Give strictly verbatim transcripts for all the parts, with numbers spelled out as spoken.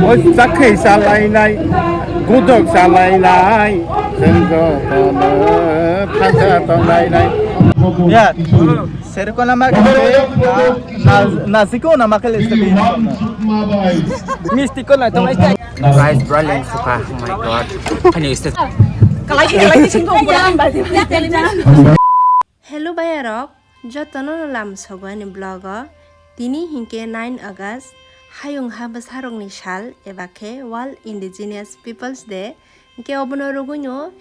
O chakhai chalainai, gudok chalainai, chwng jotono thansa tonglainai. Ya, serko nama kele, na, na, na siko nama kele. Misti ko na to mai. Guys, bro, leng suka. Oh my God. Ani este. Hello bayarok, jotono lam sogo ani vlog o. Tini hinkhe nine August, hayung ha bwsarokni sal eba khe World Indigenous Peoples Day. Hinkhe obono rwgwino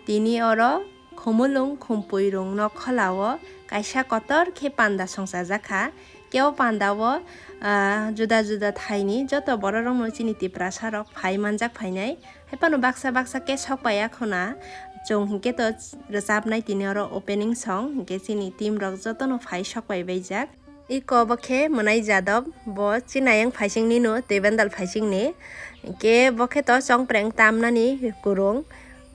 tini oro Khumulwng Khumpui rwngno kholao kaisa kotor khe panda songchajak kha. Khe o pandao, ah, juda juda thaini joto bororokno chini Tiprasarok phai manjak phainai. Haiphano baksa baksa khe sokpaiya khuna, chwng hinkhe to rwchapnai tini oro opening song, hinkhe chini team rok jotono phai sokpai baijak. Iko bo khe Mwnai Jadab, bo Chinayang phaisingni no, Tebandal phaisingni. Hinkhe bo khe to chongpreng tamnani kwrwng.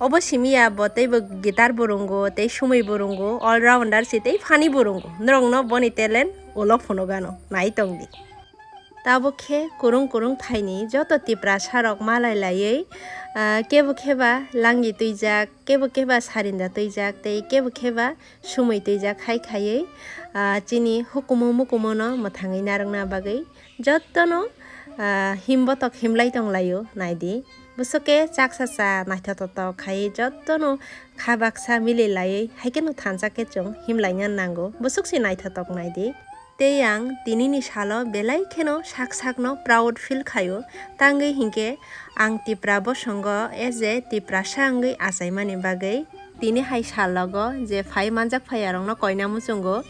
Obo simi ya, bo teibo guitar bo rwngo, tei sumui bo rwngo, all rounder se tei funny bo rwngo. Norokno boni talent ulo phunukgano, nai tongdi. Tabuk khe kwrwng kwrwng thaini joto Tiprasarok malai laiwi, ah, kebo kheba langi twijak, kebo kheba sarinda twijak, tei kebo kheba sumui twijak hai khaiwi, ah, chini hukumu mukumu no mwthangwi narwkna bagwi jotono, ah, him botok himlai tonglaio, naidi. Bwswk khe chaksa cha naithotok tok khaiwi jotono kha baksa mili laiwi, hai kheno thansa khe chwng himlaina nango. Bwswk se naithotok naidi. Tei ang tinini salo belai kheno sak sakno proud feel khaio, tangwi hinkhe ang Tipra bosongo as a Tiprasa wngwi achaimani bagwi. Tini hai salogo je phai manjak phaiyarokno koina muchungo,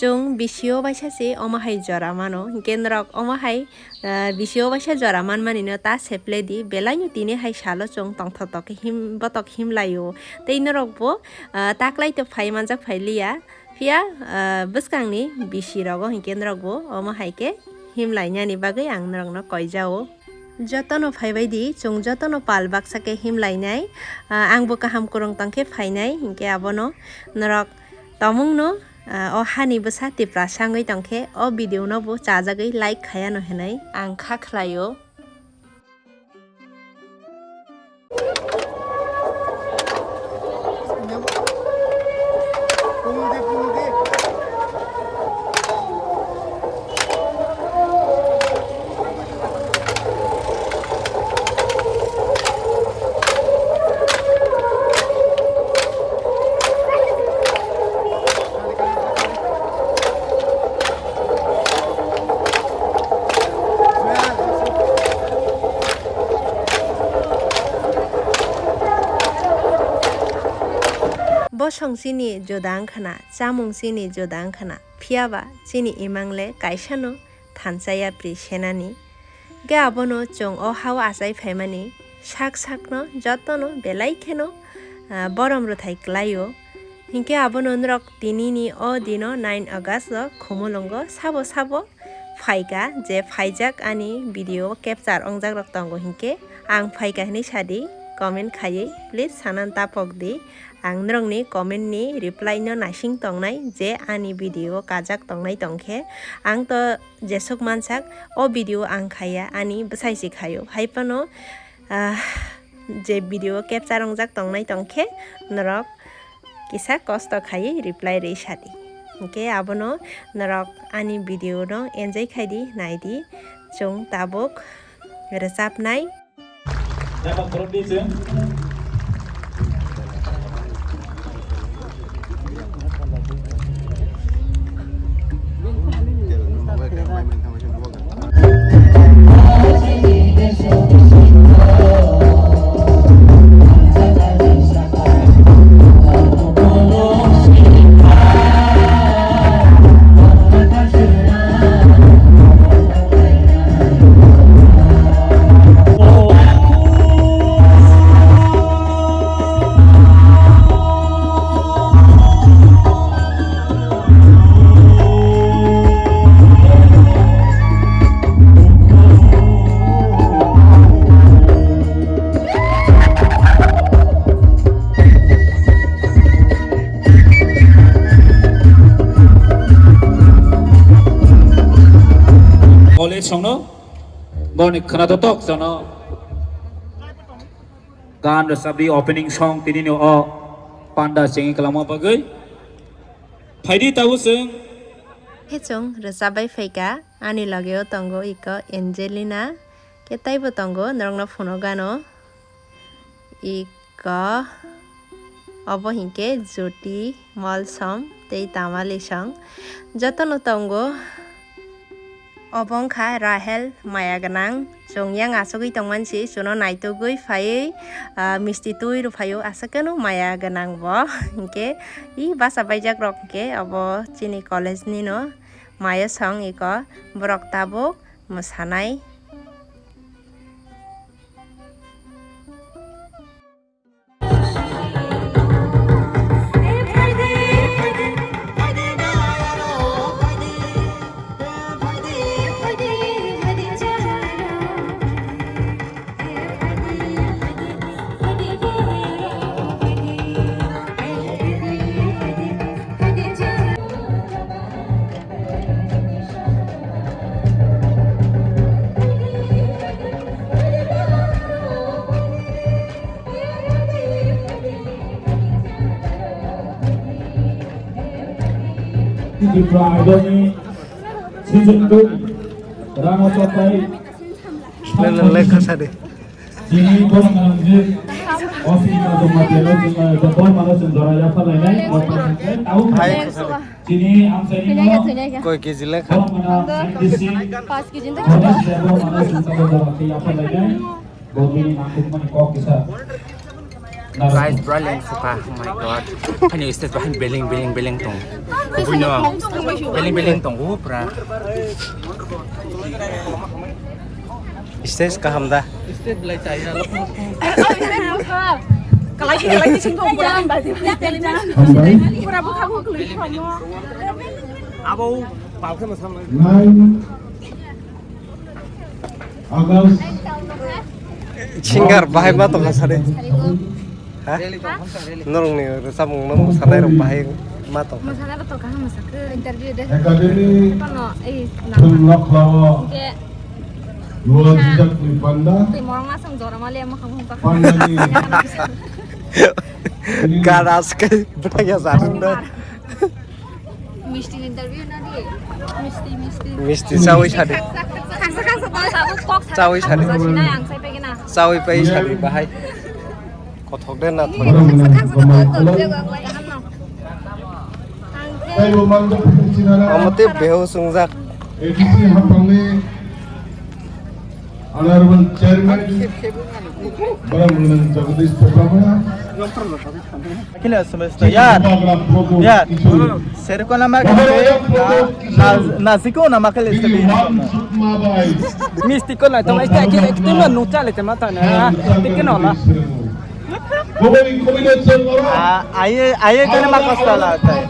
chwng bisio baisa se omo hai jora mano, hinkhe norok omo hai, ah, bisio baisa jora manmani no ta seple di, belaino tini hai salo chwng tongthotok khe him, botok himlaio, tei norokbo, ah, taklai to phai manjak phai liya. Phiya, ah, bwskangni bisi rogo hinkhe norokbo omo hai khe himlainani bagwi ang norokno koijao. Jotono phaibai di, chwng jotono pal baksa khe himlainai. Ah, angbo kaham kwrwng tongkhe phainai, hinkhe abono norok tomungno, ah, o hani bwsa Tiprasa wngwi tongkhe o video no bo chajagwi like khayano hinwi ang kha khlaio. Bosong chini juda wngkhana, chamung chini juda wngkhana, phiyaba chini imang le kaisano thansa yapri senani. Hingke abono chwng o hao achai phaimani sak sakno jotono belai kheno, ah, borom rwthai kwlaio. Hingke abono norok tinini o dino nine August o Khumulwngo sabo sabo phaikha je phaijak ani video capture ongjakrok tongo hingke ang phaikha hinui sadi comment khaiwi please sanan tapokdi. Ang norokni comment ni reply no naising tongnai je ani video o kajak tongnai tongkhe ang to jesuk mansak o video ang khaiya ani bwsai se khaio. Haiphano, ah, je video capture wngjak tongnai tongkhe norok kisa kosto khaiwi reply rwi sadi. Hingke abono norok ani video no enjoy khaidi, naidi, chwng tabuk rwchapnai. Khwnatok tok jono gan rwchapdi opening song tinini o panda chengwi kwlangma bagwi. Phaidi tabuk chwng. Khe chwng rwchapbai phaikha, ani logeo tongo iko Angelina, khe taibo tongo norokno phunukgano. Iko obo hinkhe Jyoti, Molsom tei Tamali song jotono tongo. Obo wngkha Rahel maya gwnang, chwng yang asugwi tongmani si, chwngno naitugwi phaiwi, ah, misti twi rw phaio, aswk kheno maya gwnang bo. Hinkhe i bacha baijak rok hinkhe obo chini college nino maya song iko, borok tabuk mwsanai. Tripura Idol ni season two rana chatai Lekha sadi. Chini borok nang je, o chini borok nang je, o chini borok nang je, jora yapha lainai, o chini hai. Chini amchaini no, koi K G lekha? Borok nang N D C, Jonas Debbarma no chwng tabuk jora khe yapha lainai, bo bini nangkukmani kok kisa. Guys, bra leng suka, oh my god. Ani stage bahai beling, beling, beling tong. Kubuino beling, beling tong, oh, bra. Stage kaham da? Stage belai chaya lo. Kalai, kalai, sing tong, pura. Hambai. Pura bwkha bwkha kalai tong. Abo, palkhe masam. Nine. August. Singer bahai ma tongkha sari. Ha? Norokni rwchapmung no mwsanai rok bahai ma tongkha. Mwsanai rok to kaham mwsakhe. Interview de. Academy. Kono ei thum nokhlao. Ke. Luan jijak ni panda. Tei morong asam jora mali ama kham kham. Panda ni. Garas ke bwthai ya jatung da. Misti interview na di. Misti, misti. Misti chawi sadi. Khangsa, khangsa, khangsa, tabuk kok sa-, chawi sadi. Khangsa sinai ang sai pegena. Chawi pai sadi bahai. Kothok de na thok. Khangsa, khangsa, khangsa, khangsa, khangsa. Omo tei beho sungjak. A D C hapangni Honorable Chairman, Baramangala Jagadish Pepramaya. Kila semesta, yar. Yar. Serukona ma kete, na, na, na, ziko na ma kele este bi. Misti ko na, tong este, este, este, no, no, chale, te mata na. Te ke no la. Ah, aye, aye kene ma kosto la tai.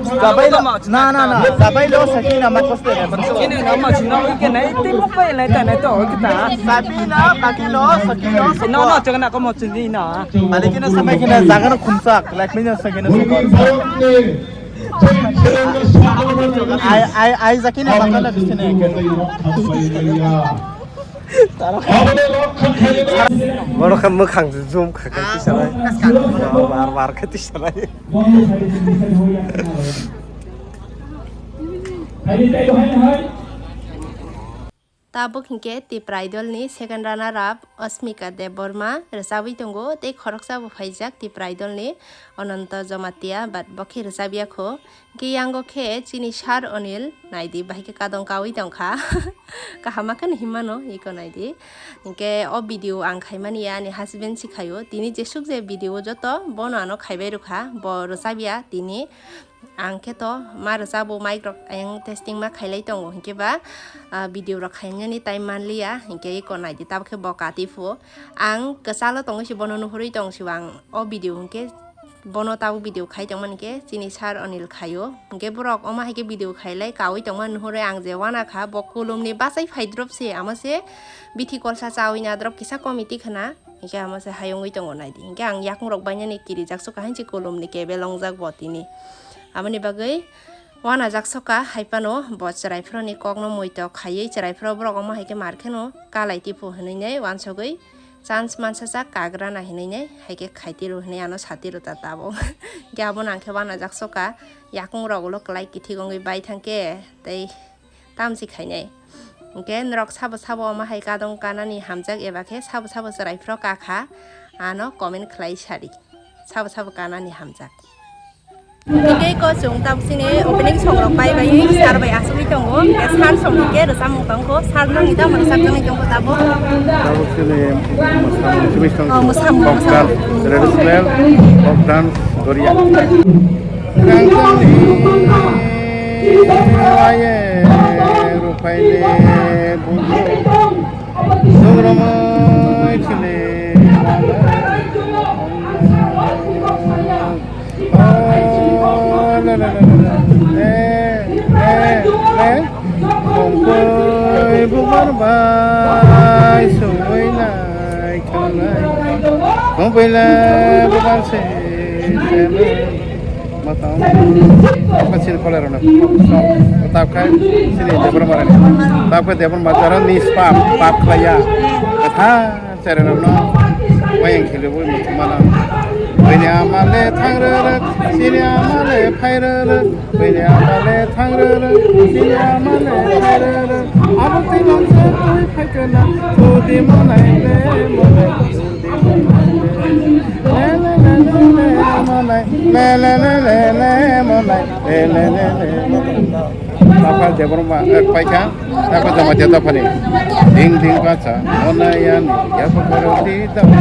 Sabai lo, na, na, na, sabai lo sakina ma kosto le. Sakina ma china ke nai, te mo pe nai ta nai to kita. Sabi na, kaki lo, saki lo, no, no, chakna ko mo chini na. Balik kene sabai kene jaga no khumsak, like me sakina. Ai, ai, ai, jakina bakala disini. Borok khe mwkhang se zoom kha khe tisalai. Bar bar khe tisalai. Tabuk hinkhe Tipra Idol ni second runner up Asmika Debbarma rwchabwi tongo, tei khoroksa bo phaijak Tipra Idol ni Ananta Jamatia, but bo khe rwchabya kho. Hinkhe yango khe chini Sir Anil naidi, bahai khe kadong kaui tongkha. Kaham ma kheno hinmano, iko naidi. Hinkhe o video ang khaimani ya, ani husband si khaio. Tini jesuk je video o joto bono ano khaibai rwkha, bo rwchabya tini. Ang khe to ma rwchabo, mic rok ayang testing ma khailai tongo, hinkhe ba, ah, video rok khainani time manliya, hinkhe iko naidi, tabuk khe bo kati phuo. Ang kwchalo tongwi se bono nuhurwi tong sio, ang o video hinkhe bono tabuk video khai tongmani khe chini Sir Anil khaio. Hinkhe borok omo hai khe video khailai kaui tongma nuhurwi ang je uanakha, bo kulumni bachai phai drop se, amo se bithi kolsa chaui na drop kisa committee khna. Hinkhe amo se hayungwi tongo naidi. Hinkhe ang yakung rok bainani kirijak suka, hainsi kulumni kebe longjak bo tini. Aboni bagwi Wanajak soka hai phano bo chwraiphroni kokno muitok khaiwi chwraiphrok borok omo hai khe mar kheno kalai tiphu hinwi nei wansugwi chance mansa chak kagrana hinwi nei hai khe khaitiru hinwi ano satiru ta tabuk. Hwnkhe abono ang khe wanajak soka yakung rok ulo kwlai kithik wngwi bai thangkhe tei tamsi khainai. Hwnkhe norok sabo sabo omo hai kadong kanani hamjak eba khe sabo sabo chwraiphrok kakha ano comment khlai sadi. Sabo sabo kanani hamjak. Tei ko chwng tabuk chini opening song rok pai bai sir bai asugwi tongo. Hwnkhe sir song ni khe rwchapmung tongkho, sir no ni tamo rwchapjagwi tongkho tabuk. Tabuk chini mwsamung sibui tong Oh, mwsamung, Kokdal mwsamung. Traditional folk dance Doria. Rangchakni waye rupaini bungo. Sogromoi chini. Oh, le, le, le, le, le. Le, le, le. Kongkoi bubar bai songoi nai khangnai. Kongkoi le bubar se se nai. Matang. Apa sini kolai rona. Tap kai sini Debra Mara ni. Tap kai Debra Mara ni spam, pap khlaiya. Kha. Chererokno wayang khilwi muchungmano. Buini ama le thang rwrwk, chini ama le phai rwrwk. Buini ama le thang rwrwk, chini ama le phai rwrwk. Abo twi mangsa twi phai kena, tudi monai le monai, tudi monai le. Le le le le le monai, le le le le le monai, le le le le. Tapa Debbarma, eh, paikha, tapa Jamatia taphani. Ding ding bacha, monai ani, yapha koro di dawa.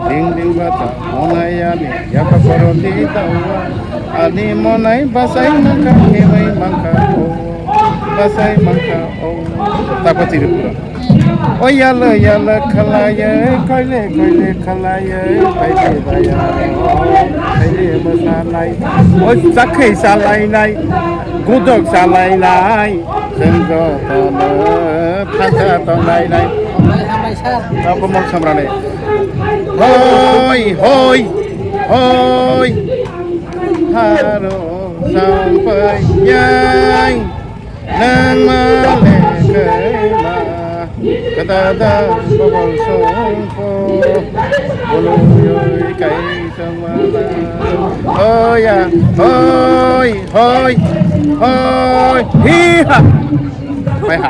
Ding ding bacha, monai ani, yapha koro di dawa. Ani monai basai mangkha, hemai mangkha, o, basai mangkha, o. Tapa Tripura. O yalo yalo khalaiye, koile koile khalaiye, baidi baya, baidi masanai. O chakhai salainai, gudok salainai, sengjo tono phacha tonlainai. Abo mol samrani. Hoi hoi hoi, haro sampai yai. Nangma lekhaima, kadada bobol songko, boloi kai songmana. Hoya, hoi, hoi, hoi, hi ha. Pai ha.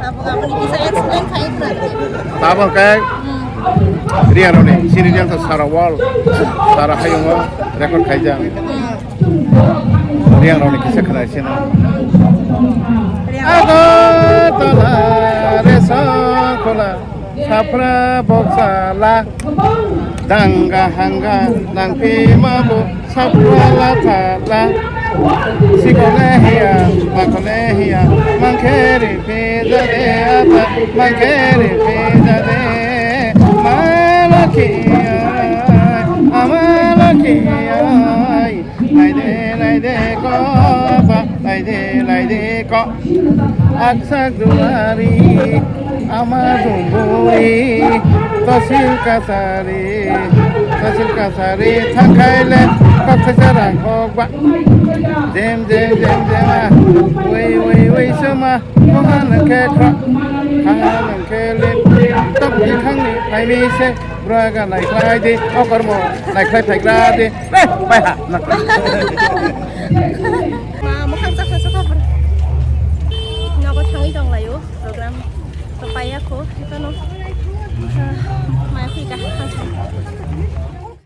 Tabuk aboni kisa explain khai khna. Tabuk khe Riang rok ni, sini riang to sara wall, sara hayung o record khaijak. Riang rok ni kisa khna sino. Agartala, Resongkhola, Safra Boksala, Danga Hanga, Nangpima Bo, Safra Lathala, Sikole Hiya, Makole Hiya, Mangkheri Pija De Ata, Mangkheri Pija De, Malakhi Ai, Amalakhi Ai. Naide, naide ko, ba, naide, naide ko. Aksak duari, ama dumburi, tosil kasari, tosil kasari, thangkhaile, kok thaisa rangkok ba. Jem, jem, jem, jem, a. Wei, wei, wei, sema, kohan kekra, kohan kelin, tok ikhangni, phaimi se, braga naikhlai di, okormo naikhlai phaigra di. Eh, pai ha. Ma, mukhang chakha chakha pura. Nogo thangwi tong laio, program to paiya kho, haiphano, ah, maya khui ka, hangsa.